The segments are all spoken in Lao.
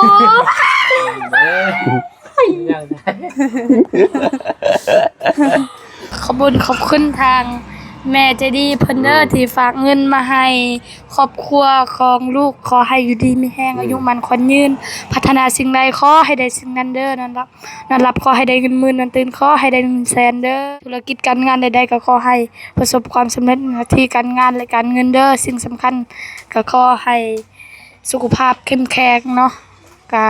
ຂອບຄຸນ ຂອບຄຸນທາງແມ່ໃຈດີເພິ່ນເດີ ອືມ ທີ່ຝາກເງິນມາໃຫ້ຄອບຄົວຂອງລູກ. ຂໍໃຫ້ຢູ່ດີມີແຮງ ອືມ ອາຍຸໝັ້ນຂວັນຍືນ ປາດຖະໜາສິ່ງໃດຂໍໃຫ້ໄດ້ສິ່ງນັ້ນເດີ. ນອນຫຼັບ ນອນຫຼັບຂໍໃຫ້ໄດ້ເງິນໝື່ນ, ນອນຕື່ນຂໍໃຫ້ໄດ້ເງິນແສນເດີ. ທຸລະກິດການງານໃດໆກໍຂໍໃຫ້ປະສົບຄວາມສຳເລັດ ໜ້າທີ່ການງານ ແລະ ການເງິນເດີ. ສິ່ງສຳຄັນກໍຂໍໃຫ້ສຸຂະພາບເຂັ້ມແຂງເນາະ. ກະ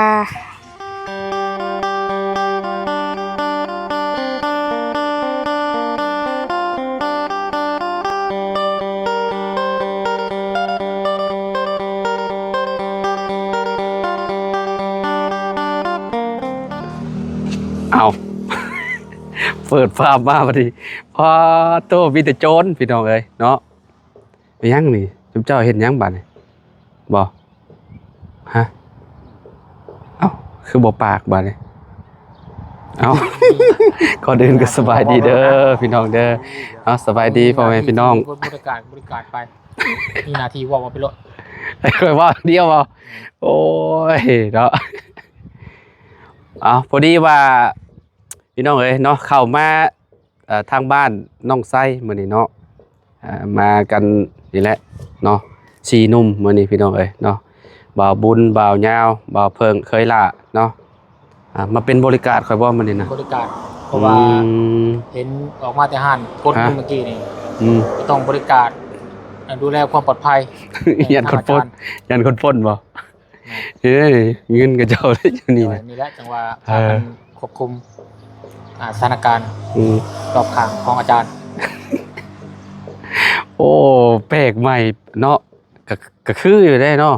ເອົາ ເປີດພາບມາບັດນີ້ ປາດໂທ້ ມີແຕ່ໂຈນ ພີ່ນ້ອງເອີຍເນາະ. ເປັນຫຍັງນີ້? ຈຸມເຈົ້າເຮັດຫຍັງບາດນີ້? ບໍ່? ຮະ? ເອົ້າ ຄືບໍ່ປາກບາດນີ້? ເອົ້າ ກ່ອນອື່ນກໍສະບາຍດີເດີພີ່ນ້ອງເດີເນາະ. ສະບາຍດີພໍ່ແມ່ພີ່ນ້ອງ. ບໍລິການ ບໍລິການໄປ ມີໜ້າທີ່ເວົ້າ ເວົ້າໄປໂລດ. ໃຫ້ຂ້ອຍເວົ້າດຽວເວົ້າ? ໂອ້ຍເນາະ. ເອົ້າ ພໍດີວ່າ ພີ່ນ້ອງເອີຍເນາະ ເຂົ້າມາ ເອີ ທາງບ້ານນ້ອງໄຊມື້ນີ້ເນາະ ເອີ ມາກັນນີ້ແຫຼະເນາະ ສີ່ໜຸ່ມມື້ນີ້ພີ່ນ້ອງເອີຍເນາະ. ບ່າວບຸນ ບ່າວຍາວ ບ່າວເຜິ້ງ ເຂີຍຫຼ້າເນາະ. ອ່າ ມາເປັນບໍລິການຂ້ອຍບໍ່ມື້ນີ້ນະ? ບໍລິການ ເພາະວ່າ ອືມ ເຫັນອອກມາແຕ່ຮ້ານກົດ ຮະ? ມື້ກີ້ນີ້ ອືມ ກໍຕ້ອງບໍລິການ ອ່າ ດູແລຄວາມປອດໄພ ຢ້ານຄົນປົນ ຢ້ານຄົນປົນບໍ່? ແມ່ນ ເອີຍ ເງິນຂະເຈົ້າເດ້ຢູ່ນີ້ນະ. ນີ້ແຫຼະ ຈັ່ງວ່າ ເອີ ພາກັນຄວບຄຸມ ອ່າ ສະຖານະການ ອືມ ຮອບຂ້າງຂອງອາຈານ. ໂອ້ ແປກໃໝ່ເນາະ. ກະ ກະຄືຢູ່ເດ້ເນາະ.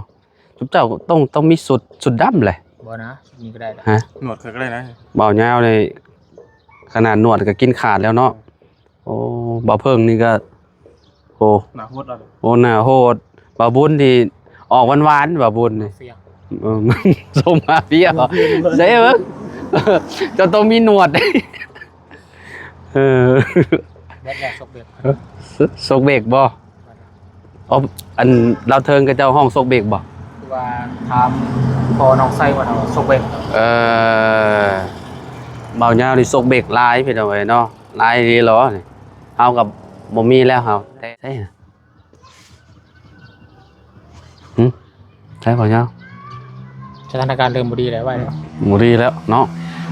ຊຸມເຈົ້າຕ້ອງ ຕ້ອງມີຊຸດ ຊຸດດຳແຫຼະ. ບໍ່ນະ ຊຸດນີ້ກໍໄດ້ລະ. ຮະ? ໜວດຂ້ອຍກໍໄດ້ນະ. ບ່າວຍາວນີ້ ຂະໜາດໜວດກໍກິນຂາດແລ້ວເນາະ. ໂອ້ ບ່າວເຜິ້ງນີ້ກໍ ໂອ້ ໜ້າໂຫດເນາະ. ໂອ້ ໜ້າໂຫດ. ບ່າວບຸນນີ້ອອກຫວານໆ ບ່າວບຸນນີ້ ເຟຍ ເອີ ຊົມມາເຟຍ. ເຟຍ ໃສ່ເບິ່ງ ເຈົ້າຕ້ອງມີໜວດ. ເອີ ເບິດແລ້ວ ຊົກເບກ ເອີ ຊົກເບກບໍ່? ເອີ ອັນລາວເທິງເຂົາເຈົ້າຮ້ອງຊົກເບກບໍ່? ຄືວ່າຖາມພໍ່ນ້ອງໄຊວ່າເຮົາຊົກເບກ. ເອີ ບ່າວຍາວນີ້ຊົກເບກຫຼາຍ ພີ່ນ້ອງເອີຍເນາະ. ຫຼາຍອີ່ຫຼີຫຼໍນີ້ ເຮົາກໍບໍ່ມີແລ້ວເຮົາ. ແຕ່ໃສ ຫຶ ໃສ ບ່າວຍາວ? ສະຖານະການເລີ່ມບໍ່ດີແລ້ວ ວ່າແລ້ວ ບໍ່ດີແລ້ວເນາະ.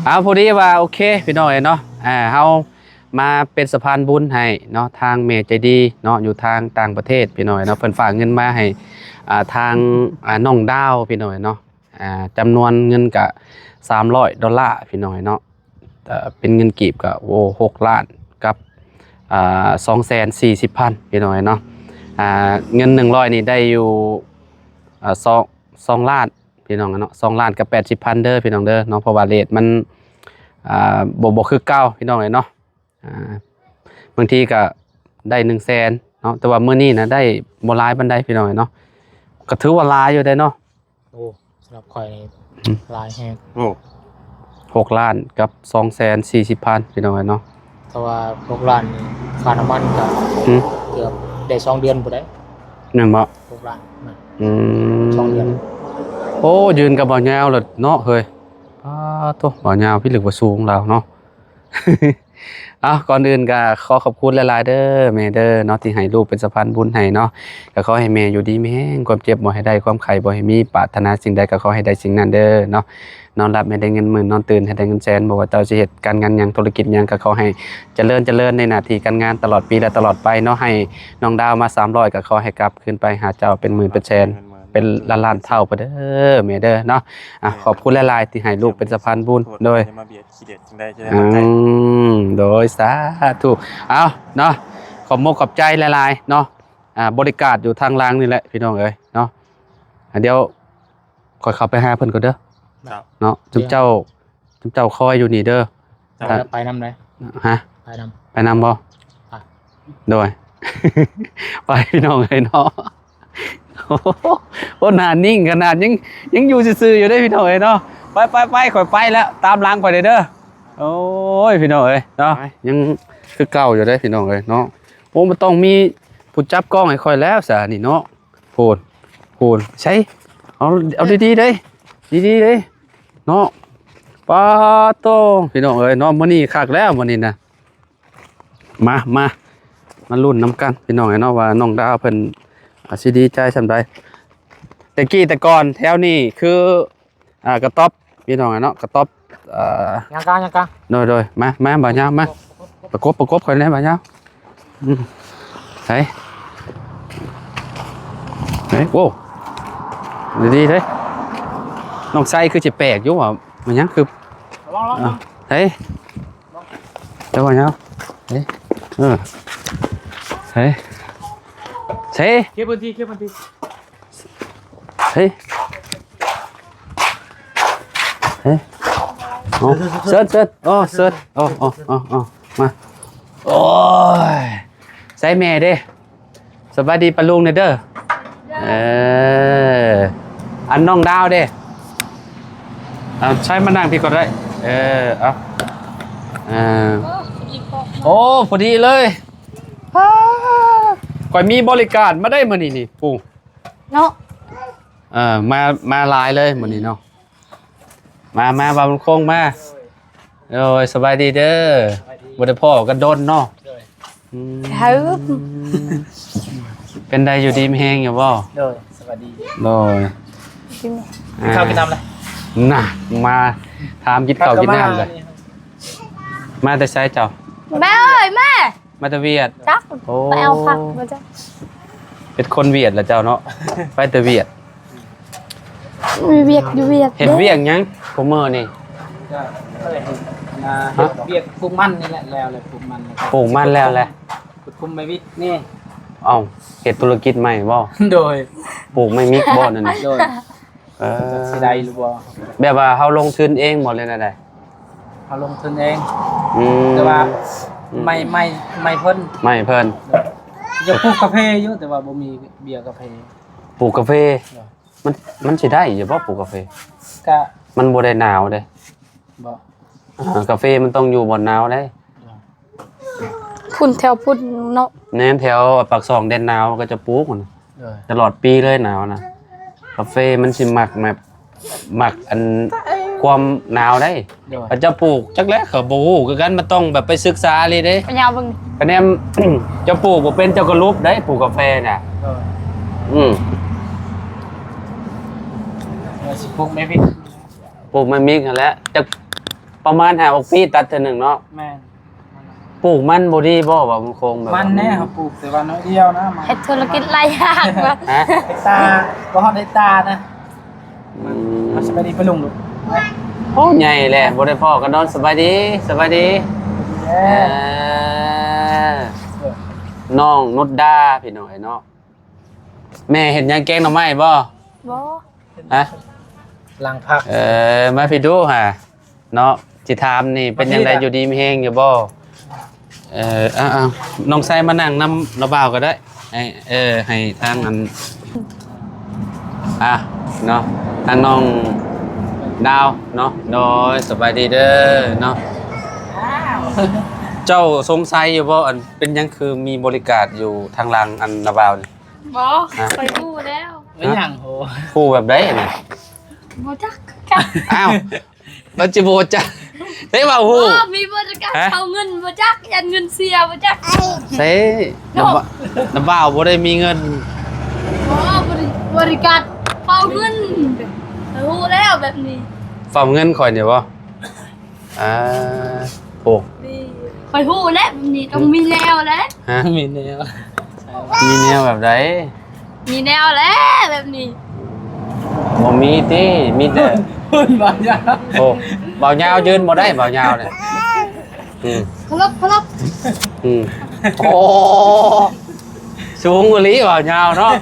ເອົາ ພໍດີວ່າ ໂອເຄ ພີ່ນ້ອງເອີຍເນາະ ອ່າ ເຮົາມາເປັນສະພານບຸນໃຫ້ເນາະ ທາງແມ່ໃຈດີເນາະ ຢູ່ທາງຕ່າງປະເທດ ພີ່ນ້ອງເອີຍເນາະ. ເພິ່ນຝາກເງິນມາໃຫ້ ອ່າ ທາງ ອ່າ ນ້ອງດາວ ພີ່ນ້ອງເອີຍເນາະ. ອ່າ ຈຳນວນເງິນກະສາມຮ້ອຍໂດລາ ພີ່ນ້ອງເອີຍເນາະ. ເປັນເງິນກີບກໍ ໂອ້ ຫົກລ້ານກັບ ອ່າ ສອງແສນສີ່ສິບພັນ ພີ່ນ້ອງເອີຍເນາະ. ອ່າ ເງິນໜຶ່ງຮ້ອຍນີ້ໄດ້ຢູ່ ອ່າ ສອງ ສອງລ້ານ ພີ່ນ້ອງເນາະ ສອງລ້ານກັບແປດສິບພັນເດີ ພີ່ນ້ອງເດີເນາະ. ເພາະວ່າເຣດມັນ ອ່າ ບໍ່ ບໍ່ຄືເກົ່າ ພີ່ນ້ອງເອີຍເນາະ. ອ່າ ບາງທີກໍໄດ້ໜຶ່ງແສນເນາະ ແຕ່ວ່າມື້ນີ້ນະໄດ້ບໍ່ຫຼາຍປານໃດ ພີ່ນ້ອງເອີຍເນາະ. ກໍຖືວ່າຫຼາຍຢູ່ເດ້ເນາະ. ໂອ້ ສຳລັບຂ້ອຍນີ້ ອືມ ຫຼາຍແຮງ. ໂອ້ ຫົກລ້ານກັບສອງແສນສີ່ສິບພັນ ພີ່ນ້ອງເອີຍເນາະ. ແຕ່ວ່າຫົກລ້ານນີ້ຄ່ານ້ຳມັນກໍ ຫື ເກືອບໄດ້ສອງເດືອນພຸ້ນໃດ໋. ແມ່ນບໍ່? ຫົກລ້ານນະ ອືມ ສອງເດືອນ. ໂອ້ ຢືນກັບບ່າວຍາວແລ້ວເນາະເຮີຍ. ປາໂທ້ ບ່າວຍາວພິລຶກວ່າສູງລາວເນາະ. ເອົາ ກ່ອນອື່ນກໍຂໍຂອບຄຸນຫຼາຍໆເດີແມ່ເດີເນາະ ທີ່ໃຫ້ລູກເປັນສະພານບຸນໃຫ້ເນາະ. ກໍຂໍໃຫ້ແມ່ຢູ່ດີມີແຮງ ຄວາມເຈັບບໍ່ໃຫ້ໄດ້ ຄວາມໄຂ້ບໍ່ໃຫ້ມີ ປາດຖະໜາສິ່ງໃດກໍຂໍໃຫ້ໄດ້ສິ່ງນັ້ນເດີເນາະ. ນອນຫຼັບໃຫ້ໄດ້ເງິນໝື່ນ ນອນຕື່ນໃຫ້ໄດ້ເງິນແສນ. ບໍ່ວ່າເຈົ້າຊິເຮັດການງານຫຍັງ ທຸລະກິດຫຍັງ ກໍຂໍໃຫ້ຈະເລີນ ຈະເລີນໃນໜ້າທີ່ການງານຕະຫຼອດປີ ແລະ ຕະຫຼອດໄປເນາະ. ໃຫ້ນ້ອງດາວມາສາມຮ້ອຍ ກໍຂໍໃຫ້ກັບຄືນໄປຫາເຈົ້າເປັນໝື່ນເປັນແສນ ເປັນລ້ານໆເທົ່າພຸ້ນເດີແມ່ເດີເນາະ. ອ່ະ ແມ່ນ ຂອບຄຸນຫຼາຍໆທີ່ໃຫ້ລູກເປັນສະພານບຸນ. ໂດຍ ຢ່າມາບຽດ ຂີ້ດຽດຈັ່ງໃດຈະໄດ້ ອ່າ ຮັກໄດ້ ອືມ ໂດຍ ສາທຸ. ເອົາເນາະ ຂອບມົກຂອບໃຈຫຼາຍໆເນາະ. ອ່າ ບໍລິການຢູ່ທາງຫຼັງນີ້ແຫຼະ ພີ່ນ້ອງເອີຍເນາະ. ອ່າ ດຽວຂ້ອຍເຂົ້າໄປຫາເພິ່ນກ່ອນເດີ ເນາະ. ຈຸມເຈົ້າ ຈຸມເຈົ້າຄອຍຢູ່ນີ້ເດີ. ໄປນຳໃດ? ຮະ? ໄປນຳ ໄປນຳບໍ່? ໄປ ໂດຍ ໄປ ພີ່ນ້ອງເອີຍເນາະ. ໂອ້ ໜ້ານິ່ງຂະໜາດ ຍັງ ຍັງຢູ່ຊື່ໆຢູ່ເດ້ ພີ່ນ້ອງເອີຍເນາະ. ໄປໆໆ ຂ້ອຍໄປແລ້ວ ຕາມຫຼັງຂ້ອຍເດີ. ໂອ້ຍ ພີ່ນ້ອງເອີຍເນາະ ໄປ ຍັງຄືເກົ່າຢູ່ເດ້ ພີ່ນ້ອງເອີຍເນາະ. ໂອ້ ມັນຕ້ອງມີຜູ້ຈັບກ້ອງໃຫ້ຂ້ອຍແລ້ວຊະນີ້ເນາະ. ໂພດ ໂພດ ໃສ ເອົາ ເອົາດີໆເດ້. ດີໆເດ້ເນາະ. ປາໂຕ ພີ່ນ້ອງເອີຍເນາະ ມື້ນີ້ຄັກແລ້ວມື້ນີ້ນະ. ມາ ມາ ມາລຸ້ນນຳກັນພີ່ນ້ອງເອີຍເນາະ ວ່ານ້ອງດາວເພິ່ນ ອ່າ ຊິດີໃຈສ່ຳໃດ. ແຕ່ກີ້ແຕ່ກ່ອນແຖວນີ້ຄື ອ່າ ກະຕ໊ອບພີ່ນ້ອງເນາະ ກະຕ໊ອບ ອ່າ ຍ່າງກາງ ຍ່າງກາງ ໂດຍ ໂດຍ ມາ ມາ ບ່າວຍາວ ມາ ປະກົບ ປະກົບຂ້ອຍແດ່ບ່າວຍາວ. ອືມ ໃສ ເຮີ້ຍ ໂອ້ ດີໆເດ້. ນ້ອງໄຊຄືຊິແປກຢູ່ວ່າ ມັນຫຍັງຄື ລອງ ລອງ ລອງ ເຮີ້ຍ ເຈົ້າວ່າຫຍັງ ເຮີ້ຍ ເອີ ເຮີ້ຍ ເຊ ເຄຍພື້ນທີ່ ເຄຍພື້ນທີ່ ເຮີ້ຍ ເຮີ້ຍ ເຊີນ ເຊີນ ໂອ້ ເຊີນ ໂອ້ ໂອ້ ໂອ້ ໂອ້ ມາ ໂອ້ຍ ໃສແມ່ເດ້? ສະບາຍດີປ້າລຸງແດ່ເດີ. ເອີ ອັນນ້ອງດາວເດ້? ເອົາ ໃຊ້ມານັ່ງພີ້ກໍໄດ້. ເອີ ເອົາ ເອີ ໂອ້ ພໍດີເລີຍ. ອ້າ ຂ້ອຍມີບໍລິການມາໄດ້ມື້ນີ້ນີ້ ປູ ເນາະ. ເອີ ມາ ມາຫຼາຍເລີຍມື້ນີ້ເນາະ. ມາ ມາ ບ່າວບຸນຄົງມາ. ໂດຍ ສະບາຍດີເດີ. ສະບາຍດີ ບໍ່ໄດ້ພໍ້ກັນດົນເນາະ. ໂດຍ ອືມ ເປັນໃດ ຢູ່ດີມີແຮງຢູ່ບໍ່? ໂດຍ ສະບາຍດີ. ໂດຍ ກິນຂ້າວກິນນ້ຳລະ. ນະ ມາຖາມກິນຂ້າວກິນນ້ຳເລີຍ. ມາແຕ່ໃສເຈົ້າ? ແມ່ເອີຍ ແມ່ ມາແຕ່ຫວຽດ. ຈັກ ໂອ້ ໄປເອົາຜັກມາຈ້ະ. ເປັນຄົນຫວຽດລະເຈົ້າເນາະ ໄປແຕ່ຫວຽດ. ມີວຽກຢູ່ຫວຽດ. ເຮັດວຽກຫຍັງຄຸມື້ນີ້? ກໍເຮັດນາ ຮະ? ເຮັດວຽກປູກມັນນີ້ແຫຼະ ແລ້ວແລ້ວ ປູກມັນແລ້ວ ປູກມັນແລ້ວແຫຼະ ຂຸດຄຸມໄມ້ວິກນີ້. ເອົ້າ ເຮັດທຸລະກິດໃໝ່ບໍ່? ໂດຍ ປູກໄມ້ມິກບໍ່ນັ້ນນະ? ໂດຍ. ເອີ ຊິໄດ້ຫຼືບໍ່? ແບບວ່າເຮົາລົງທຶນເອງບໍ່ ຫຼືແນວໃດ? ເຮົາລົງທຶນເອງ. ອືມ ແຕ່ວ່າ ອືມ ໄມ້ ໄມ້ ໄມ້ເພິ່ນ ໄມ້ເພິ່ນ. ໂດຍ ຢາກປູກກາເຟຢູ່ ແຕ່ວ່າບໍ່ມີເບຍກາເຟ. ປູກກາເຟ? ໂດຍ ມັນ ມັນຊິໄດ້ຢູ່ບໍ່ ປູກກາເຟ? ກະ ມັນບໍ່ໄດ້ໜາວເດ້. ບໍ່ ເອີ ກາເຟມັນຕ້ອງຢູ່ບ່ອນໜາວເດ້. ໂດຍ ພຸ້ນແຖວພຸ້ນເນາະ. ແມ່ນ ແຖວປາກຊ່ອງແດນໜາວເຂົາເຈົ້າປູກຫັ້ນນະ. ໂດຍ ຕະຫຼອດປີເລີຍໜາວນະ. ກາເຟມັນຊິມັກແບບ ມັກອັນຄວາມໜາວໄດ໋. ໂດຍ ເຂົາເຈົ້າປູກຈັກແຫຼະ ເຂົາບໍ່ຮູ້ຄືກັນ ມັນຕ້ອງແບບໄປສຶກສາອີ່ຫຼີເດ້. ໄປຍາວເບິ່ງ ຄະແນນ ເຈົ້າປູກບໍ່ເປັນ ເຈົ້າກໍຫຼຸບໄດ໋ ປູກກາເຟນະ. ໂດຍ ອືມ ວ່າຊິປູກໄມ້ມິກ ປູກໄມ້ມິກຫັ້ນແຫຼະ ຈັກປະມານຫ້າຫົກປີຕັດເທື່ອໜຶ່ງເນາະ. ແມ່ນ. ປູກມັນບໍ່ດີບໍ່ ວ່າມັນຄົງແບບ ມັນແນ່ ເຮົາປູກແຕ່ວ່າໜ້ອຍດຽວນະ. ເຮັດທຸລະກິດຫຼາຍຢ່າງວ່າ ຮະ? ເຮັກຕາ ບໍ່ຮອດເຮັກຕານະ. ອືມ ເອົາ ສະບາຍດີປ້າລຸງລູກ. ໂອ້ ໃຫຍ່ແຫຼະ ບໍ່ໄດ້ພໍ້ກັນດົນ. ສະບາຍດີ ສະບາຍດີ. ເອີ ເອີ ນ້ອງນຸດດາ ພີ່ນ້ອງເອີຍເນາະ. ແມ່ເຮັດຫຍັງ ແກງໜໍ່ໄມ້ບໍ່? ບໍ່. ຮະ? ລ້າງຜັກ. ເອີ ມາພີ້ດູຫາເນາະ ຊິຖາມນີ້ ເປັນຈັ່ງໃດ ຢູ່ດີມີແຮງຢູ່ບໍ່? ເອີ ເອົາໆ ນ້ອງໄຊມານັ່ງນຳລາວບ່າວກໍໄດ້. ໃຫ້ ເອີ ໃຫ້ທາງອັນ ອ່ະ ເນາະ ທາງນ້ອງດາວເນາະ. ໂດຍ ສະບາຍດີເດີເນາະ. ເຈົ້າສົງໄສຢູ່ບໍ່ ອັນ ເປັນຫຍັງຄືມີບໍລິກາດຢູ່ທາງຫຼັງອັນລາວບ່າວນີ້? ບໍ່ ຮະ? ຂ້ອຍຮູ້ແລ້ວ. ເປັນຫຍັງໂຫ? ຮູ້ແບບໃດນະ? ບໍ່ຈັກຄືກັນ. ອ້າວ ມັນຊິບໍ່ຮູ້ຈັກໄດ້ວ່າຮູ້. ບໍ່ ມີບໍລິການ ຮະ? ເອົາເງິນບໍ່ຈັກ ຢ້ານເງິນເສຍບໍ່ຈັກ. ໃຊ່ ເນາະ ນ້ຳ ນ້ຳບ່າວບໍ່ໄດ້ມີເງິນ. ບໍ່ ບໍລິ ບໍລິການເອົາເງິນ ຮູ້ແລ້ວແບບນີ້. ເຝົ້າເງິນຂ້ອຍນີ້ບໍ່? ອ່າ ໂອ້ ຂ້ອຍຮູ້ແລ້ວ ແບບນີ້ຕ້ອງມີແນວແຫຼະ. ຮະ? ມີແນວ ມີແນວແບບໃດ? ມີແນວແຫຼະແບບນີ້. ບໍ່ມີຕິ ມີແຕ່ ເພິ່ນ ເພິ່ນບ່າວຍາວ. ໂອ້ ບ່າວຍາວຢືນບໍ່ໄດ້ ບ່າວຍາວນີ້. ອືມ ເຄົາລົບ ເຄົາລົບ. ອືມ ໂອ້ ສູງອີ່ຫຼີບ່າວຍາວເນາະ.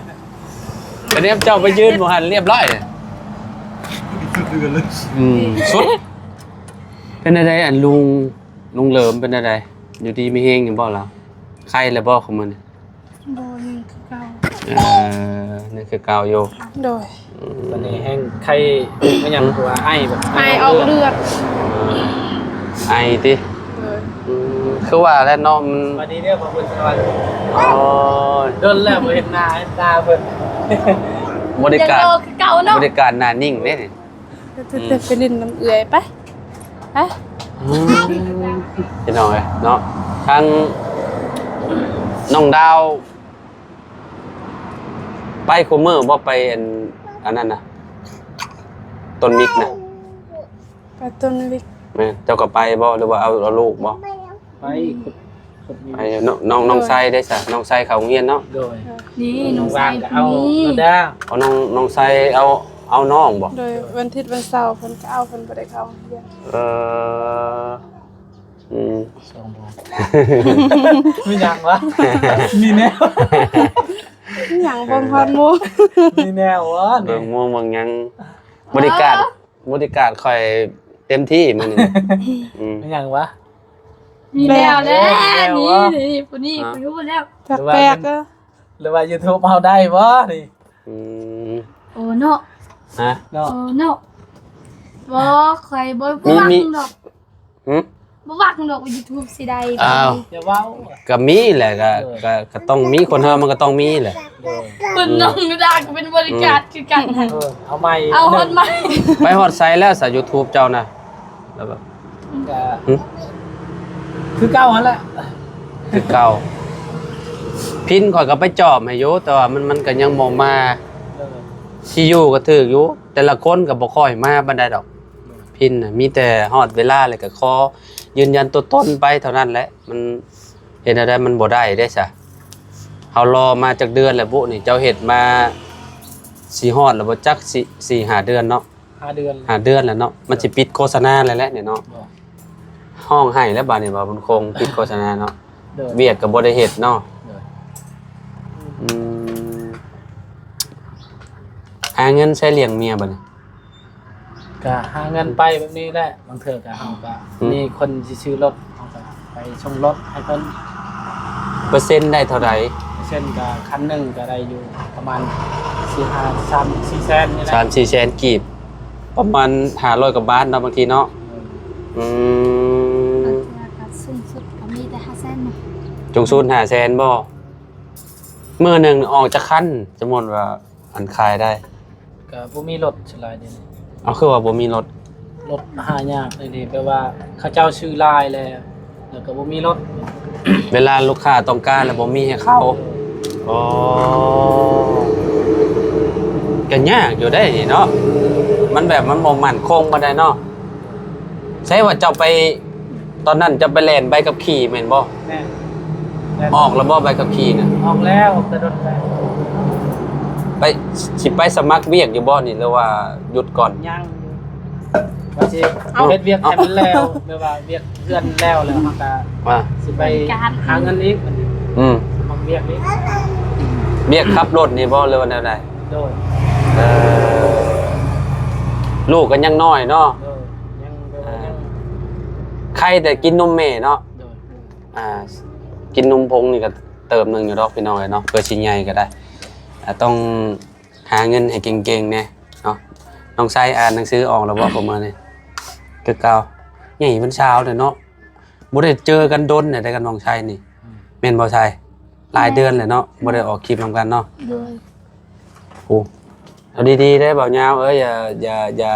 ກະແນມເຈົ້າໄປຢືນບໍ່ຫັ້ນລຽບຮ້ອຍ. ອືມ ສຸດ. ເປັນແນວໃດ ອັນລຸງ ລຸງເຫຼີມເປັນແນວໃດ? ຢູ່ດີມີແຮງຢູ່ບໍ່ລາວ? ໄຄແລ້ວບໍ່ຂອງມັນ? ບໍ່ ຍັງຄືເກົ່າ. ເອີ ຍັງຄືເກົ່າຢູ່. ໂດຍ. ອືມ ບັດນີ້ແຮງໄຄ ແມ່ນຫຍັງ ຄືວ່າໄອແບບ ໄອອອກເລືອດ. ເອີ ໄອຕິ? ໂດຍ. ອືມ ຄືວ່າແຫຼະເນາະ ມັນ ສະບາຍດີເດີ ຂອບຄຸນສະຫວັດ. ໂອ້ຍ ດົນແລ້ວບໍ່ເຫັນໜ້າເຫັນຕາເພິ່ນ. ບໍລິການ ຍັງລໍຄືເກົ່າເນາະ ບໍລິການໜ້ານິ່ງເດ້ນີ້. ໄປຫຼິ້ນນຳເອື້ອຍໄປ ໄປ. ອືມ ພີ່ນ້ອງເອີຍເນາະ ທາງນ້ອງດາວ ໄປຄູ່ມື້ບໍ່? ໄປອັນ ອັນນັ້ນນະ ຕົ້ນມິກນະ. ໄປຕົ້ນມິກ. ແມ່ນ ເຈົ້າກໍໄປບໍ່ ຫຼືວ່າເອົາ ເອົາລູກບໍ່? ໄປ ໄປຢູ່. ນ້ອງ ນ້ອງ ນ້ອງໄຊເດ້ຊະ? ນ້ອງໄຊເຂົ້າໂຮງຮຽນເນາະ? ໂດຍ. ນີ້ນ້ອງໄຊ ວ່າງກໍເອົາ ເອົານ້ອງ ນ້ອງໄຊເອົາ ເອົານ້ອງບໍ່? ໂດຍ ວັນທິດວັນເສົາເພິ່ນກໍເອົາ ເພິ່ນບໍ່ໄດ້ເຂົ້າໂຮງຮຽນ. ເອີ ອືມ ສອງໂມງ ມີຫຍັງວະ? ມີແນວ ມີຫຍັງ ເບິ່ງຮອດໂມງ ມີແນວວະ ເບິ່ງໂມງເບິ່ງຫຍັງ. ບໍລິການ ບໍລິການຂ້ອຍເຕັມທີ່ມື້ນີ້. ອືມ ມີຫຍັງວະ? ມີແນວແລ້ວ ມີແນວວະ ນີ້ ນີ້ ຜູ້ນີ້ ຮະ ຜູ້ຮູ້ແລ້ວ ແປກໆ ເອີ ຫຼືວ່າຢູທູບເຮົາໄດ້ບໍ່ນີ້? ອືມ ໂອ້ເນາະ ຮະ ເນາະ ໂອ້ເນາະ ບໍ່ ຂ້ອຍບໍ່ ມີ ບໍ່ຫວັງ ມີ ດອກ. ຫຶ? ບໍ່ຫວັງດອກວ່າຢູທູບຊິໄດ້. ອ້າວ ຢ່າເວົ້າ ກໍມີແຫຼະ ກໍ ເອີ ກໍ ກໍຕ້ອງມີ ຄົນເຮົາມັນກໍຕ້ອງມີແຫຼະ. ໂດຍ ເພິ່ນນ້ອງດາກໍເປັນບໍລິການ ອືມ ຄືກັນ. ເອີ ເອົາໃໝ່ ເອົາຮອດໃໝ່. ໄປຮອດໃສແລ້ວຊະ ຢູທູບເຈົ້ານະ? ແລ້ວແບບ ກໍ ຫຶ? ຄືເກົ່າຫັ້ນແຫຼະ ຄືເກົ່າ. ພິນຂ້ອຍກໍໄປຈອບໃຫ້ຢູ່ ແຕ່ວ່າມັນ ມັນກໍຍັງບໍ່ມາ. ເອີ ທີ່ຢູ່ກໍຖືກຢູ່ ແຕ່ລະຄົນກໍບໍ່ຄ່ອຍມາປານໃດດອກ. ເອີ ພິນນະ ມີແຕ່ຮອດເວລາແລ້ວກໍຂໍຢືນຢັນຕົວຕົນໄປເທົ່ານັ້ນແຫຼະ. ມັນເຮັດແນວໃດມັນບໍ່ໄດ້ເດ້ຊະ. ເຮົາລໍມາຈັກເດືອນແລ້ວບຸນີ້ ເຈົ້າເຮັດມາຊິຮອດແລ້ວບໍ່ຈັກ ສີ່ ສີ່ຫ້າເດືອນເນາະ. ຫ້າເດືອນ ຫ້າເດືອນແລ້ວເນາະ ມັນຊິປິດໂຄສະນາແລ້ວແຫຼະນີ້ເນາະ. ໂດຍ ຮ້ອງໄຫ້ແລ້ວບາດນີ້ວ່າບຸນຄົງປິດໂຄສະນາເນາະ. ໂດຍ ວຽກກໍບໍ່ໄດ້ເຮັດເນາະ. ໂດຍ ອືມ ຫາເງິນໃຊ້ລ້ຽງເມຍບາດນີ້? ກະຫາເງິນໄປແບບນີ້ແຫຼະ ບາງເທື່ອກະເຮົາກະ ອືມ ມີຄົນຊິຊື້ລົດ ເຮົາກະໄປສົ່ງລົດໃຫ້ເພິ່ນ. ເປີເຊັນໄດ້ເທົ່າໃດ? ເປີເຊັນກະຄັນໜຶ່ງກະໄດ້ຢູ່ປະມານສີ່ຫ້າ ສາມສີ່ແສນນີ້ແຫຼະ ສາມສີ່ແສນກີບ ປະມານຫ້າຮ້ອຍກວ່າບາດເນາະ ບາງທີເນາະ. ເອີ ອືມ ບາງເທື່ອກະສູງສຸດກະມີແຕ່ຫ້າແສນເນາະ. ສູງສຸດຫ້າແສນບໍ່? ມື້ໜຶ່ງອອກຈັກຄັນ ສົມມຸດວ່າ ອັນຂາຍໄດ້? ກະບໍ່ມີລົດສ່ວນຫຼາຍດຽວນີ້. ເອົາ ຄືວ່າບໍ່ມີລົດ? ລົດຫາຍາກເດ ແບບວ່າເຂົາເຈົ້າຊື້ຫຼາຍແລ້ວ ແລ້ວກໍບໍ່ມີລົດ ເວລາລູກຄ້າຕ້ອງການແລ້ວບໍ່ມີໃຫ້ເຂົາ. ໂອ້ ກໍຍາກຢູ່ເດ້ນີ້ເນາະ ມັນແບບມັນບໍ່ໝັ້ນຄົງປານໃດເນາະ. ໃຊ່ວ່າເຈົ້າໄປ ຕອນນັ້ນເຈົ້າໄປແລ່ນໃບຂັບຂີ່ແມ່ນບໍ່? ແມ່ນ ແມ່ນ. ອອກແລ້ວບໍ່ໃບຂັບຂີ່ນະ? ອອກແລ້ວ ແຕ່ດົນແລ້ວ. ໄປ ຊິໄປສະໝັກວຽກຢູ່ບໍ່ນີ້ ຫຼືວ່າຢຸດກ່ອນ? ຍັງຢູ່ ວ່າຊິ ເອົ້າ ເຮັດວຽກໃຫ້ມັນແລ້ວ ແບບວ່າວຽກເຮືອນແລ້ວ ແລ້ວເຮົາກະ ວ່າ ຊິໄປ ບໍລິການ ຫາເງິນອີກບັດນີ້. ອືມ ສະໝັກວຽກອີກ. ວຽກຂັບລົດນີ້ບໍ່ ຫຼືວ່າແນວໃດ? ໂດຍ. ເອີ ລູກກໍຍັງນ້ອຍເນາະ. ໂດຍ ຍັງ ແບບວ່າຍັງ ອ່າ ໄຄແຕ່ກິນນົມແມ່ເນາະ. ໂດຍ. ອ່າ ກິນນົມຜົງນີ້ກໍເຕີບໜຶ່ງຢູ່ດອກພີ່ນ້ອງເອີຍເນາະ ເພື່ອຊິໃຫຍ່ກໍໄດ້. ອ່າ ຕ້ອງຫາເງິນໃຫ້ເກັ່ງໆແດ່ເນາະ. ນ້ອງໄຊອ່ານໜັງສືອອກແລ້ວບໍ່? ປະມານນີ້ຄືເກົ່າ ໃຫຍ່ເປັນສາວແລ້ວເນາະ. ບໍ່ໄດ້ເຈີກັນດົນແລ້ວເດ້ກັບນ້ອງໄຊນີ້. ອືມ ແມ່ນບໍ່ໄຊ? ຫຼາຍເດືອນແລ້ວເນາະ ແມ່ນ ບໍ່ໄດ້ອອກຄລິບນຳກັນເນາະ. ໂດຍ. ໂອ້ ເອົາດີໆເດ້ບ່າວຍາວເອີຍ ຢ່າ ຢ່າ ຢ່າ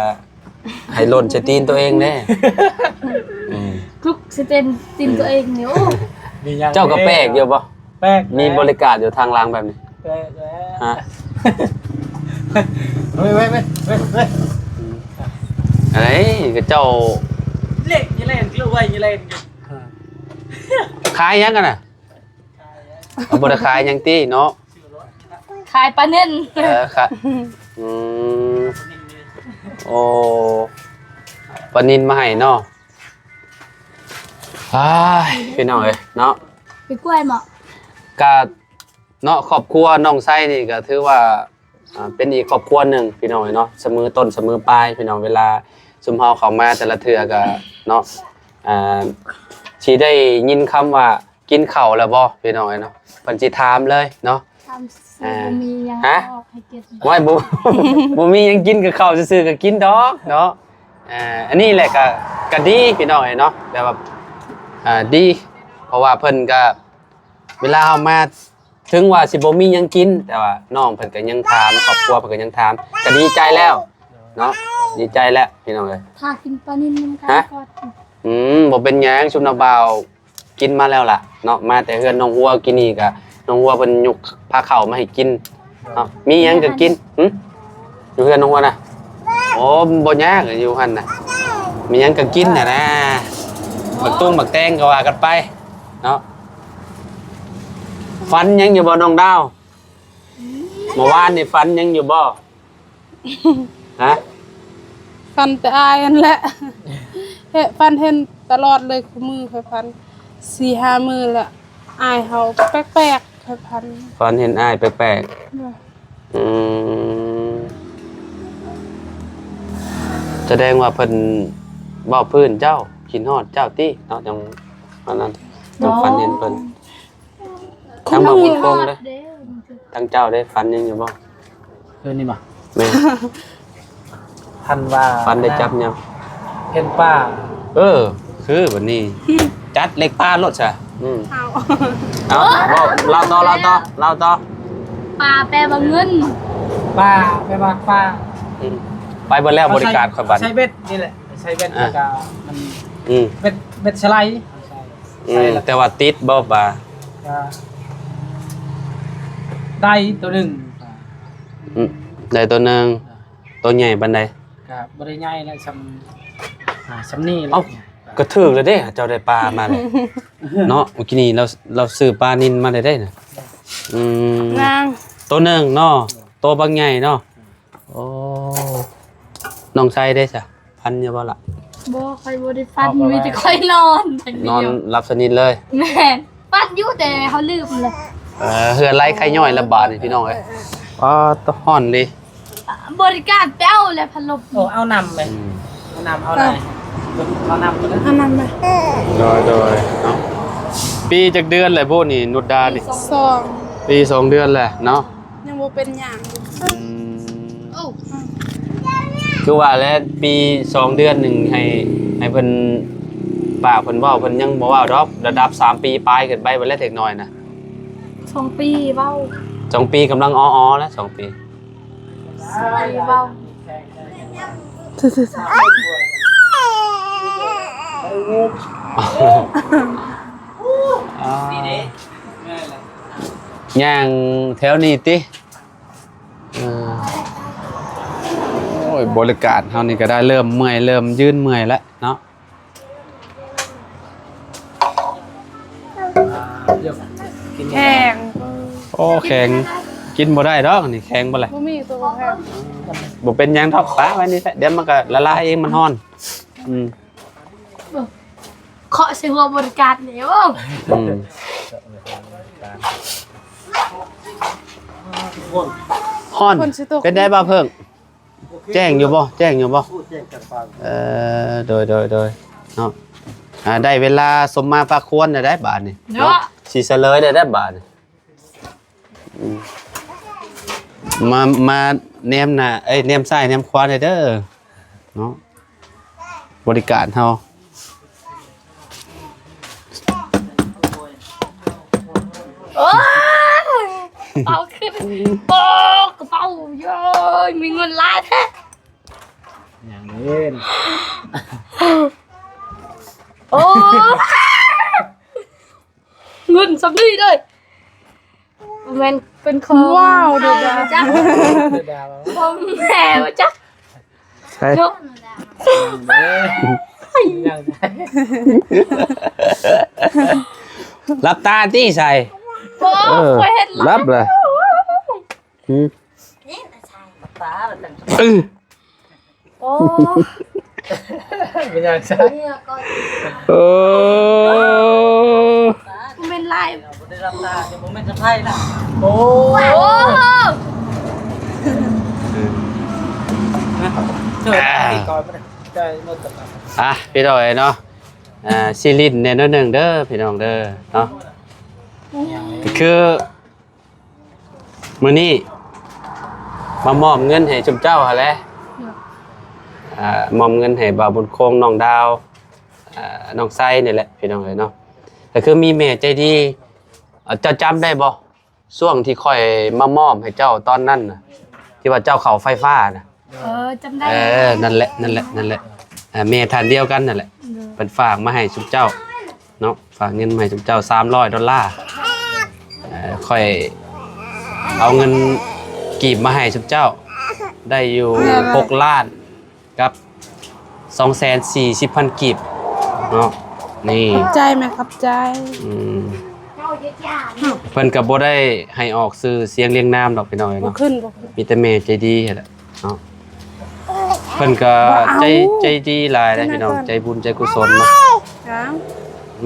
ໃຫ້ຫຼົ່ນໃສ່ຕີນຕົວເອງເດ້. ອືມ ທຸກໃສ່ຕີນ ຕີນຕົວເອງນີ້. ໂອ້ ມີຫຍັງ ເຈົ້າກໍແປກຢູ່ບໍ່? ແປກ ມີບໍລິການຢູ່ທາງຫຼັງແບບນີ້. ແປກແລ້ວ ຮະ ເວີຍ ເວີຍ ເວີຍ ເວີຍ ເວີຍ. ອັນນີ້ກໍເຈົ້າ ເລກ ຍາແລນ ເລກໄວ້ ຍາແລນ. ຂາຍຫຍັງກັນນະ? ເອົາ ບໍ່ໄດ້ຂາຍຫຍັງຕິເນາະ ຂາຍປານິນ. ເອີ ຂາຍ ອືມ ໂອ້ ປານິນມາໃຫ້ເນາະ. ອ້າຍ ພີ່ນ້ອງເອີຍເນາະ ເປັນກ້ວຍເໝາະ ກະເນາະ ຄອບຄົວນ້ອງໄຊນີ້ກະຖືວ່າ ອ່າ ເປັນອີກຄອບຄົວໜຶ່ງພີ່ນ້ອງເອີຍເນາະ ສະເໝີຕົ້ນສະເໝີປາຍພີ່ນ້ອງ. ເວລາຊຸມເຮົາເຂົ້າມາແຕ່ລະເທື່ອກະເນາະ ອ່າ ຊິໄດ້ຍິນຄຳວ່າ ກິນເຂົ້າແລ້ວບໍ່ ພີ່ນ້ອງເອີຍເນາະ ເພິ່ນຊິຖາມເລີຍເນາະ. ຖາມຊື່ ອ່າ ບໍ່ມີຫຍັງ ຮະ ອອກໃຫ້ກິນ. ໂອ້ຍ ບໍ່ ບໍ່ມີຫຍັງກິນ ກໍເຂົ້າຊື່ໆກໍກິນດອກເນາະ. ອ່າ ອັນນີ້ແຫຼະກໍ ກໍດີພີ່ນ້ອງເອີຍເນາະ ແບບວ່າ ອ່າ ດີ ເພາະວ່າເພິ່ນກໍ ເວລາເຮົາມາ ເຖິງວ່າຊິບໍ່ມີຫຍັງກິນ ແຕ່ວ່ານ້ອງເພິ່ນກໍຍັງຖາມ ຄອບຄົວເພິ່ນກໍຍັງຖາມ ກໍດີໃຈແລ້ວເນາະ. ດີໃຈແລ້ວພີ່ນ້ອງເອີຍ. ຖ້າກິນປານິນນຳກັນ ຮະ? ກ່ອນ. ອືມ ບໍ່ເປັນຫຍັງ ຊຸມນ້າບ່າວກິນມາແລ້ວລະເນາະ. ມາແຕ່ເຮືອນນ້ອງຫົວກີ້ນີ້ກະ ນ້ອງຫົວເພິ່ນຍົກພາເຂົ້າມາໃຫ້ກິນເນາະ. ມີຫຍັງກະກິນ. ຫຶ? ຢູ່ເຮືອນນ້ອງຫົວນະ? ໂອ້ ບໍ່ຍາກ ຢູ່ຫັ້ນນະ ມີຫຍັງກະກິນຫັ້ນນະ. ບັກຕຸ່ງບັກແຕງກະວ່າກັນໄປເນາະ. ຝັນຫຍັງຢູ່ບໍ່ນ້ອງດາວ? ເມື່ອວານນີ້ຝັນຫຍັງຢູ່ບໍ່? ຮະ? ຝັນແຕ່ອ້າຍຫັ້ນແຫຼະ ເຫັນ ຝັນເຫັນຕະຫຼອດເລີຍ. ຄູ່ມື້ຂ້ອຍຝັນ ສີ່ຫ້າມື້ລະ ອ້າຍເຮົາແປກໆ ຂ້ອຍຝັນ ຝັນເຫັນອ້າຍແປກໆ. ໂດຍ. ອືມ ສະແດງວ່າເພິ່ນເວົ້າພື້ນເຈົ້າ ຄິດຮອດເຈົ້າຕິເນາະ ຈັ່ງອັນນັ້ນ ຈັ່ງຝັນເຫັນເພິ່ນ. ທາງບ່າວບຸນຄົງເດ້ ທາງເຈົ້າເດ້ ຝັນຫຍັງຢູ່ບໍ່? ຄືນນີ້ບໍ່? ແມ່ນ. ຝັນວ່າ ຝັນໄດ້ຈັບຫຍັງ? ເຫັນປາ. ເອີ ຄືບັດນີ້ ຈັດເລັກປາໂລດຊະ. ອືມ ເອົາ ເອົາ ເວົ້າ ເລົ່າຕໍ່ ເລົ່າຕໍ່ ເລົ່າຕໍ່. ປາແປວ່າເງິນ ປາແປວ່າປາ. ອືມ ໄປເບິດແລ້ວບໍລິການຂ້ອຍບັດ ໃຊ້ເບັດນີ້ແຫຼະ ໃຊ້ເບັດ ອ່າ ແລ້ວກະມັນ ອືມ ເບັດ ເບັດສະໄລ. ອືມ ແຕ່ວ່າຕິດບໍ່ປາ? ກະໄດ້ໂຕໜຶ່ງ. ອືມ ໄດ້ໂຕໜຶ່ງ. ໂຕໃຫຍ່ປານໃດ? ກະບໍ່ໄດ້ໃຫຍ່ນະ ຊ່ຳ ອ່າ ຊ່ຳນີ້ແຫຼະ. ເອົ້າ ກະຖືກແລ້ວເດ້ ເຈົ້າໄດ້ປາມາແລ້ວເນາະ. ມື້ກີ້ນີ້ລາວ ລາວຊື້ປານິນມາແລ້ວເດ້ນະ. ອືມ ນາງ ໂຕໜຶ່ງເນາະ ໂຕບັກໃຫຍ່ເນາະ. ໂອ້ ນ້ອງໄຊເດ້ຊະ ຝັນຢູ່ບໍ່ລະ? ບໍ່ ຂ້ອຍບໍ່ໄດ້ຝັນ ມີແຕ່ຂ້ອຍນອນ ນອນຫຼັບສະໜິດເລີຍ. ແມ່ນ ຝັນຢູ່ແຕ່ເຮົາລືມເລີຍ. ເອີ ເຫື່ອໄຫຼໄຄຍ້ອຍລະບາດນີ້ພີ່ນ້ອງເອີຍ. ເອີ ເອີ ປາດ ຮ້ອນເດ້. ບໍລິການໄປເອົາແລ້ວພັດລົມ. ໂອ້ ເອົານ້ຳໄປ ອືມ ເອົານ້ຳ ເອົາ ເອີ ນ້ຳ ເອົານ້ຳໄປ ເອົານ້ຳໄປ. ໂດຍ ໂດຍເນາະ. ປີຈັກເດືອນແລ້ວໂບນີ້ ນຸດດານີ້? ສອງ ປີສອງເດືອນແລ້ວເນາະ. ຍັງບໍ່ເປັນຫຍັງ. ອືມ ໂອ້ ຄືວ່າແຫຼະ ປີສອງເດືອນໜຶ່ງໃຫ້ ໃຫ້ເພິ່ນ ປາກເພິ່ນເວົ້າ ເພິ່ນຍັງບໍ່ເວົ້າດອກ. ລະດັບສາມປີປາຍຂຶ້ນໄປເບິດແລ້ວເດັກນ້ອຍນະ. ສອງປີເວົ້າ ສອງປີກຳລັງອໍໆແລ້ວ ສອງປີ ສອງປີເວົ້າ. ຍ່າງແຖວນີ້ຕິ? ເອີ ໂອ້ຍ ບໍລິການເຮົານີ້ກະໄດ້ເລີ່ມເມື່ອຍ ເລີ່ມຍືນເມື່ອຍແລ້ວເນາະ. ແຂງ ໂອ້ ແຂງ ກິນບໍ່ໄດ້ດອກນີ້ ແຂງບໍ່ແຫຼະ. ບໍ່ມີໂຕແຂງ ບໍ່ເປັນຫຍັງດອກ ປະໄວ້ນີ້ແຫຼະ ດຽວມັນກະລະລາຍເອງ ມັນຮ້ອນ. ອືມ ເຄາະໃສ່ຫົວບໍລິການນີ້. ໂອ້ ອືມ ຮ້ອນ ເປັນໄດບ່າວເພິ່ງ? ແຈ້ງຢູ່ບໍ່? ແຈ້ງຢູ່ບໍ່? ເອີ ໂດຍ ໂດຍ ໂດຍ ເນາະ. ອ່າ ໄດ້ເວລາສົມມາພາຄວນແລ້ວໄດ໋ບາດນີ້ເນາະ ເນາະ ຊິສະເຫຼີຍແລ້ວໄດ໋ບາດນີ້. ອືມ ມາ ມາແນມໜ້າ ເອີຍ ແນມຊ້າຍແນມຂວາແດ່ເດີເນາະ ບໍລິການເຮົາ. ໂອ້ຍ ກະເປົາຂຶ້ນ ໂອ້ ກະເປົາ ເຢີ້ຍ ມີເງິນຫຼາຍແທ້. ຫຍັງເດ້? ໂອ້ ເງິນສ່ຳນີ້ເລີຍ. ແມ່ນເປັນຂອງ ວ້າວ ເດີດາ ຂອງແມ່ບໍ່ຈັກ. ໃສ່ ເນາະ ຍັງເດ້ ຍັງ ຫຼັບຕາຕິໃສ່. ບໍ່ ເອີ ຂ້ອຍເຮັດຫຼັບລະ. ຫື ເອີ ໂອ້ ເປັນຫຍັງຊະ? ເອີ ບໍ່ແມ່ນລາຍ ບໍ່ໄດ້ຮັບຕາ ບໍ່ແມ່ນສະໄພນະ. ໂອ້ ໂອ້ ອ່າ ພີ່ນ້ອງເອີຍເນາະ ອ່າ ຊິຫຼິ້ນແດ່ໜ້ອຍໜຶ່ງເດີພີ່ນ້ອງເດີເນາະ. ຄື ມື້ນີ້ມາມອບເງິນໃຫ້ຊຸມເຈົ້າຫັ້ນແຫຼະ ໂດຍ ອ່າ ມອບເງິນໃຫ້ບ່າວບຸນຄົງ ນ້ອງດາວ ອ່າ ນ້ອງໄຊນີ້ແຫຼະພີ່ນ້ອງເອີຍເນາະ. ກະຄືມີແມ່ໃຈດີ ເຈົ້າຈຳໄດ້ບໍ່ ຊ່ວງທີ່ຂ້ອຍມາມອບໃຫ້ເຈົ້າຕອນນັ້ນນະ ທີ່ວ່າເຈົ້າເຂົ້າໄຟຟ້ານະ? ເອີ ຈຳໄດ້ ເອີ ນັ້ນແຫຼະ ນັ້ນແຫຼະ ນັ້ນແຫຼະ ອ່າ ແມ່ທ່ານດຽວກັນນັ້ນແຫຼະ ໂດຍ ເພິ່ນຝາກມາໃຫ້ຊຸມເຈົ້າເນາະ ຝາກເງິນມາໃຫ້ຊຸມເຈົ້າສາມຮ້ອຍໂດລາ ເອີ ຂ້ອຍເອົາເງິນກີບມາໃຫ້ຊຸມເຈົ້າ ໄດ້ຢູ່ ແມ່ນແຫຼະ ຫົກລ້ານ ກັບສອງແສນສີ່ສິບພັນກີບເນາະ ນີ້ ຂອບໃຈແມ່ ຂອບໃຈ ອືມ ເພິ່ນກໍບໍ່ໄດ້ໃຫ້ອອກຊື່ສຽງລຽງນາມດອກພີ່ນ້ອງເອີຍ ບໍ່ ເນາະ ຂຶ້ນ ບໍ່ຂຶ້ນ ມີແຕ່ແມ່ໃຈດີຫັ້ນແຫຼະເນາະ ເພິ່ນກໍ ບໍ່ເອົາ ໃຈ ໃຈດີຫຼາຍເດ້ພີ່ນ້ອງ ໃຈບຸນໃຈກຸສົນເນາະ ຫຍັງ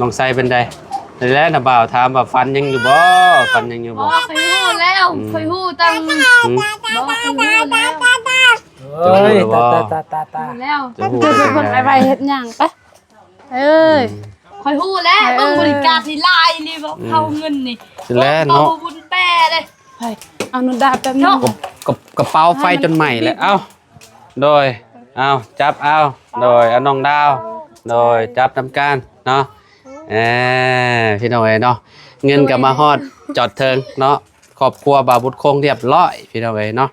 ນ້ອງໄຊເປັນໃດ? ແລ້ວນະບ່າວຖາມວ່າຝັນຫຍັງຢູ່ບໍ່? ຝັນຫຍັງຢູ່ບໍ່? ບໍ່ ຂ້ອຍຮູ້ແລ້ວ ອືມ ຂ້ອຍຮູ້ຕັ້ງ ຫືມ ບໍ່ ຂ້ອຍຮູ້ແລ້ວ ເຈົ້າຮູ້ແລ້ວບໍ່? ຕາ ຕາ ຕາ ຕາ ຮູ້ແລ້ວ ເຈົ້າຮູ້ ເຈົ້າເປັນຄົນໄປໄວເຮັດຫຍັງ? ໄປ ເອີຍ ອືມ ຂ້ອຍຮູ້ແລ້ວ ເອີ ເບິ່ງບໍລິການນີ້ຫຼາຍອີ່ຫຼີ ບໍ່ ອືມ ເຂົາເງິນນີ້ ຊິແລ້ວເນາະ ບໍ່ບຸນແປເດ້ ໄປ ເອົາໂນດາແປັບໜຶ່ງ ເນາະ ກະ ກະ ກະເປົາໄຟຈົນໄໝ້ແລ້ວ ເອົ້າ ໂດຍ ເອົາ ຈັບເອົາ ໂດຍ ເອົານ້ອງດາວ ໂດຍ ຈັບນຳກັນເນາະ ເອີ ພີ່ນ້ອງເອີຍເນາະ ເງິນກໍມາຮອດຈອດເຖິງເນາະ ຄອບຄົວບ່າວບຸດຄົງຮຽບຮ້ອຍ ພີ່ນ້ອງເອີຍເນາະ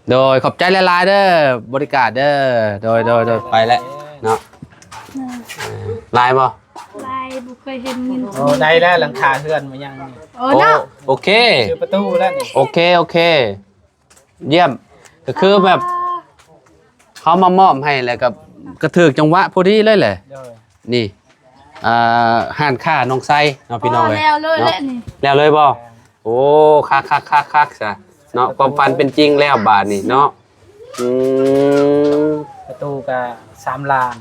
ໂດຍ ຂອບໃຈຫຼາຍໆເດີ ບໍລິການເດີ ໂດຍ ໂດຍ ໂດຍ ໄປແລ້ວເນາະ ເອີ ຫຼາຍບໍ່? ຫຼາຍ ບໍ່ເຄີຍເຫັນເງິນ ໂອ້ ໄດ້ແລ້ວ ຫຼັງຄາເຮືອນມາຍັງນີ້ ເອີ ໂອ້ ເນາະ ໂອເຄ ຊື້ປະຕູແລ້ວນີ້ ໂອເຄ ໂອເຄ ຢ້ຽມ ກໍຄືແບບ ເຮົາມາມອບໃຫ້ແລ້ວກໍ ກໍຖືກຈັງຫວະພໍດີເລີຍແຫຼະ ໂດຍ ນີ້ ອ່າ ຮ້ານຄ້ານ້ອງໄຊເນາະ ພີ່ນ້ອງເອີຍ ອໍ ແລ້ວເລີຍແຫຼະນີ້ ແລ້ວເລີຍບໍ່? ໂອ້ ຄັກໆໆໆຊະເນາະ ຄວາມຝັນເປັນຈິງແລ້ວບາດນີ້ເນາະ ອືມ ປະຕູກໍສາມລ້ານ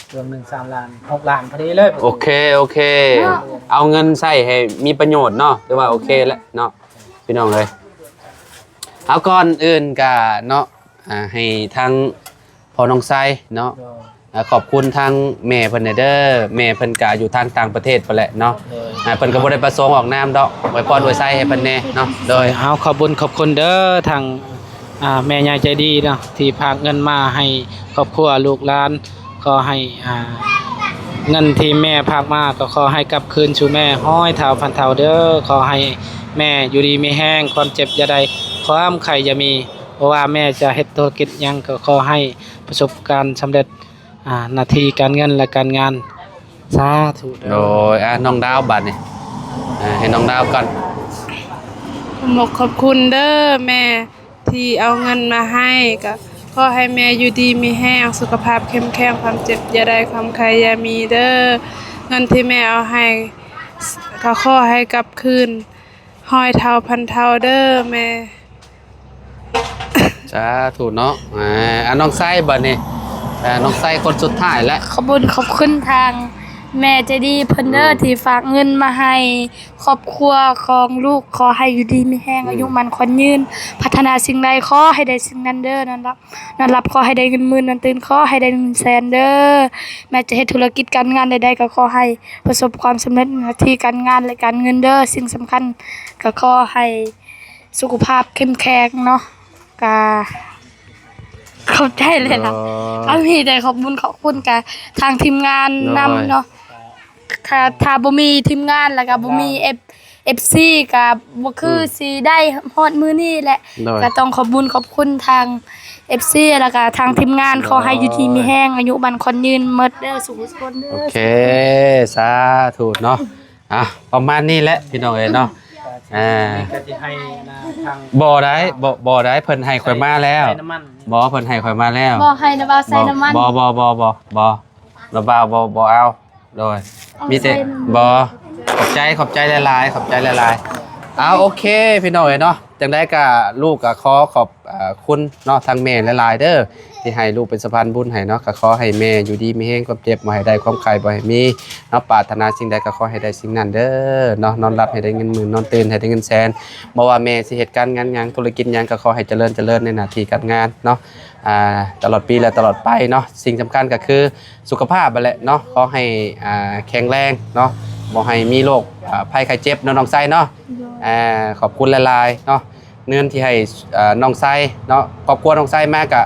ເຄື່ອງໜຶ່ງສາມລ້ານ ຫົກລ້ານພໍດີເລີຍ ໂອເຄ ໂອເຄ ເນາະ ເອົາເງິນໃຊ້ໃຫ້ມີປະໂຫຍດເນາະ ຖືວ່າໂອເຄແລ້ວເນາະ ພີ່ນ້ອງເອີຍ ເອົາ ກ່ອນອື່ນກະເນາະ ອ່າ ໃຫ້ທາງພໍ່ນ້ອງໄຊເນາະ ໂດຍ ອ່າ ຂອບຄຸນທາງແມ່ເພິ່ນແດ່ເດີ ແມ່ເພິ່ນກະຢູ່ທາງຕ່າງປະເທດພຸ້ນແຫຼະເນາະ ໂດຍ ອ່າ ເພິ່ນກໍບໍ່ໄດ້ປະສົງອອກນາມດອກ ອວຍພອນອວຍໄຊໃຫ້ເພິ່ນແດ່ເນາະ ໂດຍ ເຮົາຂອບບຸນຂອບຄຸນເດີ ທາງ ອ່າ ແມ່ໃຫຍ່ໃຈດີເນາະ ທີ່ຝາກເງິນມາໃຫ້ຄອບຄົວລູກຫຼານ ຂໍໃຫ້ ອ່າ ເງິນທີ່ແມ່ຝາກມາກໍຂໍໃຫ້ກັບຄືນສູ່ແມ່ຮ້ອຍເທົ່າພັນເທົ່າເດີ ຂໍໃຫ້ແມ່ຢູ່ດີມີແຮງ ຄວາມເຈັບຢ່າໄດ້ ຄວາມໄຂ້ຢ່າມີ ບໍ່ວ່າແມ່ຈະເຮັດທຸລະກິດຫຍັງກໍຂໍໃຫ້ປະສົບການສຳເລັດ ອ່າ ໜ້າທີ່ການເງິນ ແລະ ການງານ ສາທຸເດີ ໂດຍ ອ່າ ນ້ອງດາວບາດນີ້ ອ່າ ໃຫ້ນ້ອງດາວກ່ອນ ຂອບອົກຂອບຄຸນເດີແມ່ ທີ່ເອົາເງິນມາໃຫ້ ກໍຂໍໃຫ້ແມ່ຢູ່ດີມີແຮງ ສຸຂະພາບເຂັ້ມແຂງ ຄວາມເຈັບຢ່າໄດ້ ຄວາມໄຂ້ຢ່າມີເດີ ເງິນທີ່ແມ່ເອົາໃຫ້ ກໍຂໍໃຫ້ກັບຄືນຮ້ອຍເທົ່າພັນເທົ່າເດີແມ່ ສາທຸເນາະ ອ່າ ອ່າ ນ້ອງໄຊບາດນີ້ ອ່າ ນ້ອງໄຊຄົນສຸດທ້າຍແລ້ວ ຂອບບຸນຂອບຄຸນທາງແມ່ໃຈດີເພິ່ນເດີ ອືມ ທີ່ຝາກເງິນມາໃຫ້ ຄອບຄົວຂອງລູກ ຂໍໃຫ້ຢູ່ດີມີແຮງ ອືມ ອາຍຸໝັ້ນຂວັນຍືນ ປາດຖະໜາສິ່ງໃດຂໍໃຫ້ໄດ້ສິ່ງນັ້ນເດີ ນອນຫຼັບ ນອນຫຼັບຂໍໃຫ້ໄດ້ເງິນໝື່ນ ນອນຕື່ນຂໍໃຫ້ໄດ້ເງິນແສນເດີ ແມ່ຈະເຮັດທຸລະກິດການງານໃດໆ ກໍຂໍໃຫ້ປະສົບຄວາມສຳເລັດໜ້າທີ່ການງານ ແລະ ການເງິນເດີ ສິ່ງສຳຄັນກໍຂໍໃຫ້ສຸຂະພາບເຂັ້ມແຂງເນາະ ກະ ຂອບໃຈຫຼາຍໆ ໂດຍ ກໍມີແຕ່ຂອບບຸນຂອບຄຸນກະທາງທີມງານນຳເນາະ ໂດຍ ຖ້າ ຖ້າບໍ່ມີທີມງານ ແລ້ວກໍບໍ່ມີ ເອັຟ ເອັຟຊີ ກໍບໍ່ຄື ອືມ ຊິໄດ້ຮອດມື້ນີ້ແຫຼະ ໂດຍ ກໍຕ້ອງຂອບບຸນຂອບຄຸນທາງ ເອັຟຊີ ແລ້ວກໍທາງທີມງານ ໂດຍ ຂໍໃຫ້ຢູ່ດີມີແຮງ ອາຍຸໝັ້ນຂວັນຍືນໝົດເດີ ສູ່ທຸກຄົນເດີ ໂອເຄ ສາທຸເນາະ ອ່ະ ປະມານນີ້ແຫຼະພີ່ນ້ອງເອີຍເນາະ ອ່າ ກໍຊິໃຫ້ນະທາງ ບໍ່ໄດ້ ບໍ່ ບໍ່ໄດ້ ເພິ່ນໃຫ້ຂ້ອຍມາແລ້ວ ບໍ່ ເພິ່ນໃຫ້ຂ້ອຍມາແລ້ວ ບໍ່ໃຫ້ນະ ບ່າວໃສ່ນ້ຳມັນ ບໍ່ ບໍ່ ບໍ່ ບໍ່ ບໍ່ ບໍ່ ລະບ່າວບໍ່ ບໍ່ເອົາ ໂດຍ ເອົາ ມີແຕ່ ໃສ່ ບໍ່ ຂອບໃຈ ຂອບໃຈຫຼາຍໆ ຂອບໃຈຫຼາຍໆ ເອົາ ໂອເຄ ພີ່ນ້ອງເອີຍເນາະ ຈັ່ງໃດກໍລູກກໍຂໍຂອບ ເອີ ຄຸນເນາະ ທາງແມ່ຫຼາຍໆເດີ ທີ່ໃຫ້ລູກເປັນສະພານບຸນໃຫ້ເນາະ ກໍຂໍໃຫ້ແມ່ຢູ່ດີມີແຮງ ຄວາມເຈັບບໍ່ໃຫ້ໄດ້ ຄວາມໄຂ້ບໍ່ໃຫ້ມີເນາະ ປາດຖະໜາສິ່ງໃດກໍຂໍໃຫ້ໄດ້ສິ່ງນັ້ນເດີເນາະ ນອນຫຼັບໃຫ້ໄດ້ເງິນໝື່ນ ນອນຕື່ນໃຫ້ໄດ້ເງິນແສນ ບໍ່ວ່າແມ່ຊິເຮັດການງານຫຍັງ ທຸລະກິດຫຍັງ ກໍຂໍໃຫ້ຈະເລີນ ຈະເລີນໃນໜ້າທີ່ການງານເນາະ ອ່າ ຕະຫຼອດປີ ແລະ ຕະຫຼອດໄປເນາະ ສິ່ງສຳຄັນກໍຄື ສຸຂະພາບຫັ້ນແຫຼະເນາະ ຂໍໃຫ້ ອ່າ ແຂງແຮງເນາະ ບໍ່ໃຫ້ມີໂລກ ອ່າ ໄພໄຂ້ເຈັບເນາະ ນ້ອງໄຊເນາະ ໂດຍ ອ່າ ຂອບຄຸນຫຼາຍໆເນາະ ເງິນທີ່ໃຫ້ ອ່າ ນ້ອງໄຊເນາະ ຄອບຄົວນ້ອງໄຊມາກະ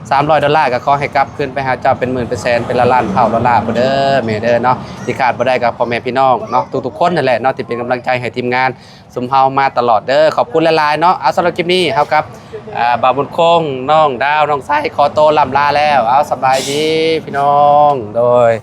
ສາມຮ້ອຍດອນລາ ກໍຂໍໃຫ້ກັບຄືນໄປຫາເຈົ້າເປັນໝື່ນເປັນແສນ ເປັນລ້ານໆເທົ່າດອນລາພຸ້ນເດີແມ່ເດີເນາະ. ທີ່ຂາດບໍ່ໄດ້ກໍພໍ່ແມ່ພີ່ນ້ອງເນາະ ທຸກໆຄົນຫັ້ນແຫຼະເນາະ ທີ່ເປັນກຳລັງໃຈໃຫ້ທີມງານ ຊຸມເຮົາມາຕະຫຼອດເດີ. ຂອບຄຸນຫຼາຍໆເນາະ. ເອົາ ສຳລັບຄລິບນີ້ເຮົາກັບ ອ່າ ບ່າວບຸນຄົງ ນ້ອງດາວ ນ້ອງໄຊ ຂໍໂຕລ່ຳລາແລ້ວ. ເອົາ ສະບາຍດີພີ່ນ້ອງ ໂດຍ.